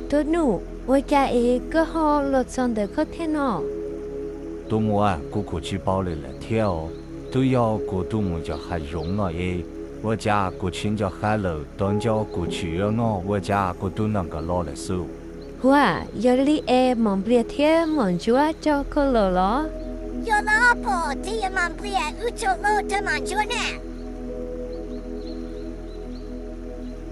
Tub Nuj, ua cas es koj ho los txog ntawm koj thiab no? Tub Muas, kuv kuj tsis paub li lawm thiab os. Twb yog kuv tuaj mus cov hav zoov no es ua cas kuv tsis nco qab lawm, tos nco kuv tsis yuav noj ua cas kuv twb noj nkawd los lawm xwb. Huaj, yog li es Mom Nplias thiab Mom Ntsuab coj koj los los? Yog los pom twb yog Mom Nplias wb tsaug los rau Mom Ntsuab na.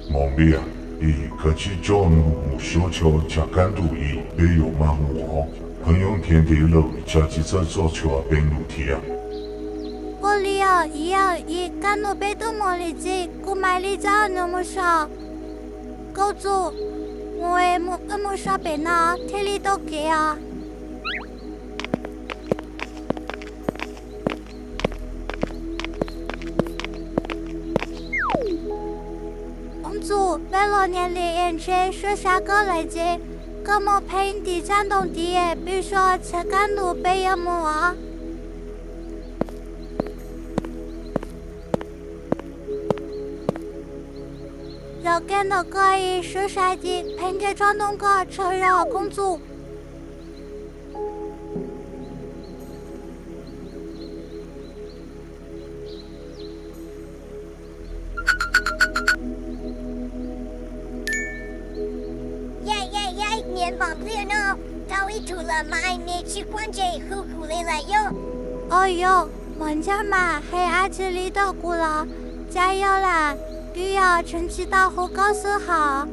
Mom Nplias, es kav tsij coj nws mus xyuas tshua tsam kaj ntug es peb yuav maj mus os. Pheej nyob nrhiav ntev lawm tsam tsis txawj txog tshua peb nus thiab. Ua li os, yog li kab nus peb twb mus li ces kuv mam li coj nws mus so. Koob Txuj, mus es mus wb mus so pem no thiaj li tau kev os. Koob Txuj, peb los niaj li es ntshe suab sab koj lawm ces koj mus pheej tim tsob ntoo tid es peb so tsam kaj ntug peb yuav mus os. Los kiag ntawm koj es suab sab ces pheej kiag tsob ntoo koj tsaug zog Koob Txuj. Yaj, yaj, yaj, niam Mom Nplias no tau ib tug los mas nws tsis quav ntsej hu kuv li lawm yog? Au yog, Mom Ntsuab mas hais dab tsi li rau kuv los? Cas yog lam, twb yog tseem tsis tau hu koj xwb hos.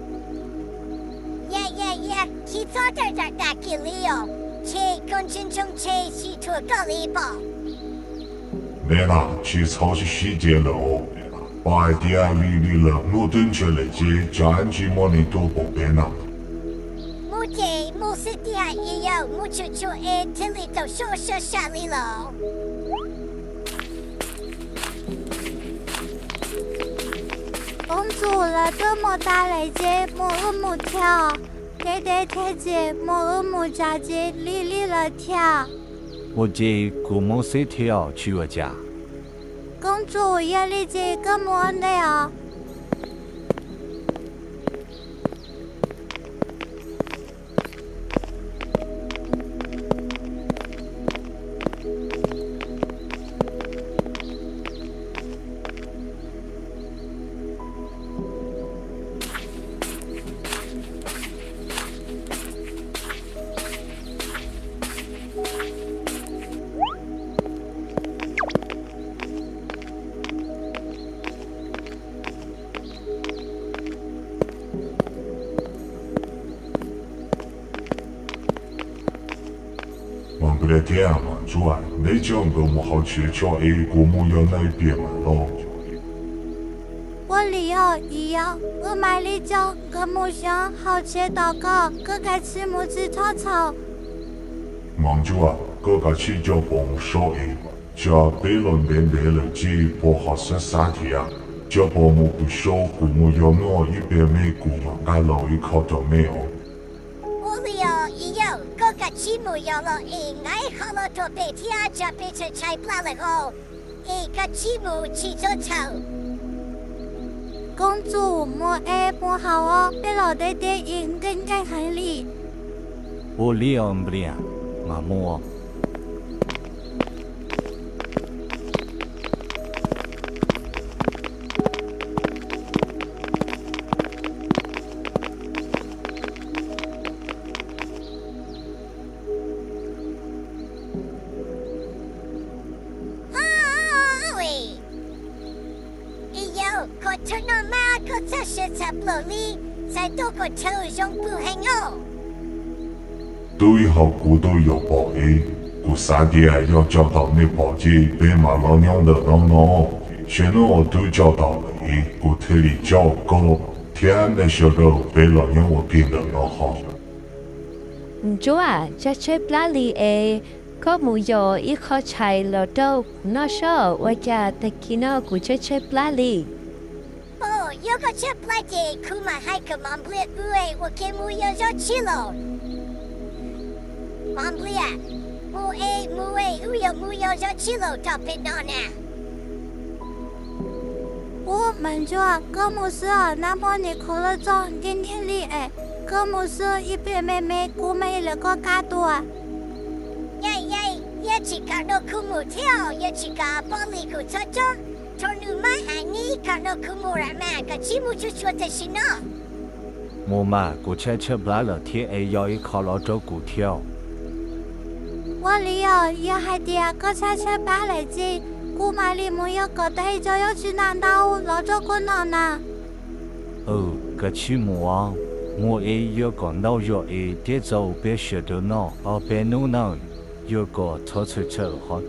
Yaj, yaj, yaj, tsis txhob tawm tag tag kiag li os, ntshe koj ntshai ntshai ntshe tsis thuam koj li pom. Neb na, tsis txhob sib sib ceg lawm os. Pom hais tias lig lig lawm hnub twb ntsiag lawm ces tsam ntsis muaj neeg tuaj pom peb na. Mus ces mus xwb tiag, yawg, mus tsuag tsuag es thiaj li tau soj sab sab li los. Koob Txuj, lawv twb mus tas lawm ces mus wb mus thiab. Deb deb thiab ces mus wb mus tsam ces lig lig lawm thiab. Ua ces kuv mus xwb thiab tsis ua cas. Koob Txuj, yog li ces koj mus ua ntej os. Mom Nplias thiab Mom Ntsuab, neb coj nkawd mus hauv tsev tso es kuv mus yos noj ib pliag mam los. Ua li os, yawg, wb mam li coj nkawd mus xyov hauv tsev tos koj, koj kav tsij mus tsis txhob txhaum. Mom Ntsuab, koj kav tsij coj pog mus so es, tsam peb los ntev ntev lawm ces pog ho xav xav thiab. Coj pog mus pw so, kuv mus yos noj ib pliag me kuv mam nqa los ib qho rau neb os. Ua li os, yawg, koj kav tsij mus yos los es nqa ib qho los rau peb thiab, tsam peb tshee tshaib plab lawm os. Es kav tsij mus tsis txhob txhaum. Koob Txuj, mus es mus hauv os, peb los deb deb es nkeeg nkeeg heev li. Ua li os Nplias, mam mus. Ib yam, koj thaum no mas koj txhaj siab txhaj plaws li, txhais tau koj thaum zoo pw heev os. Twb ib hom kuv twb yuav pom es, kuv xav tias yog tso tau nej pom ces peb mam los nyob ntawm no no. Ces hnub uas twb tso tau lawm es kuv thiaj li coj koj thiab nej sawv daws peb los nyob ua ke ntawm no ho. Ntsuab, tshaib tshaib plab li es, koj mus yos ib qho tshais los rau kuv noj saib ua cas tag kis no kuv tshaib tshaib plab li. Pog, yog koj tshaib plab ces kuv mam hais kom Mom Nplias ua ke mus yos zos tsib los. Mom Nplias, mus es mus es wb yuav mus yos zos tsib los rau pem no na. Ub, Mom Ntsuab, koj mus xwb os, nag hmo nim khuv los txog nkees nkees li es, Koj mus xwb, ib pliag me me kuv mam li lawv koj qab tuaj. Yaj yaj, yog tsis kam nrog kuv mus thiab, yog tsis kam poj li kuv txhob tso, thaum nws mas hais neb kam nrog kuv mus lawm mas, koj cia mus tsuag tsuag tam sim no. Mus mas, kuv tshaib tshaib plab lawm thiab es yog ib qho los rau kuv thiab. Ua li os, yog hais tias koj tshaib tshaib plab lawm ces kuv mam li mus yuav kom tau ib co yawg txiv ntau ntau los rau koj noj na. Aws, koj cia mus os, muab es yuav kom ntau zog es thiaj txaus peb sawv daws noj ob peb hnub na, yuav kom txhob txhawj txhawj hos.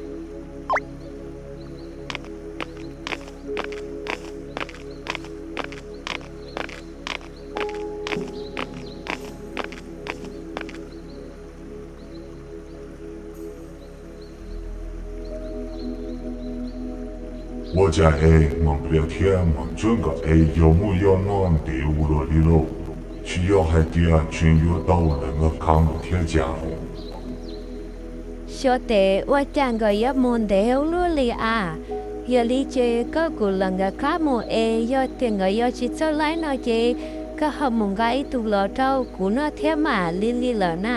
Ua cas es Mos Nplias thiab Mos Ntsuab nkawd es yog muaj yoj noj ntev ua luaj li lauj? Tsis yog hais tias tseem yuav tau lawv nkawd qab mus thiab cas? Xyov tes ua cas nkawd yuav mus ntev ua luaj li as. Yog li ces koj kuj lawv nkawd qab mus es yog tias nkawd yuav tsis txawj laib no ces koj ho mus nqa ib tug los rau kuv noj thiab mam li li lawm na.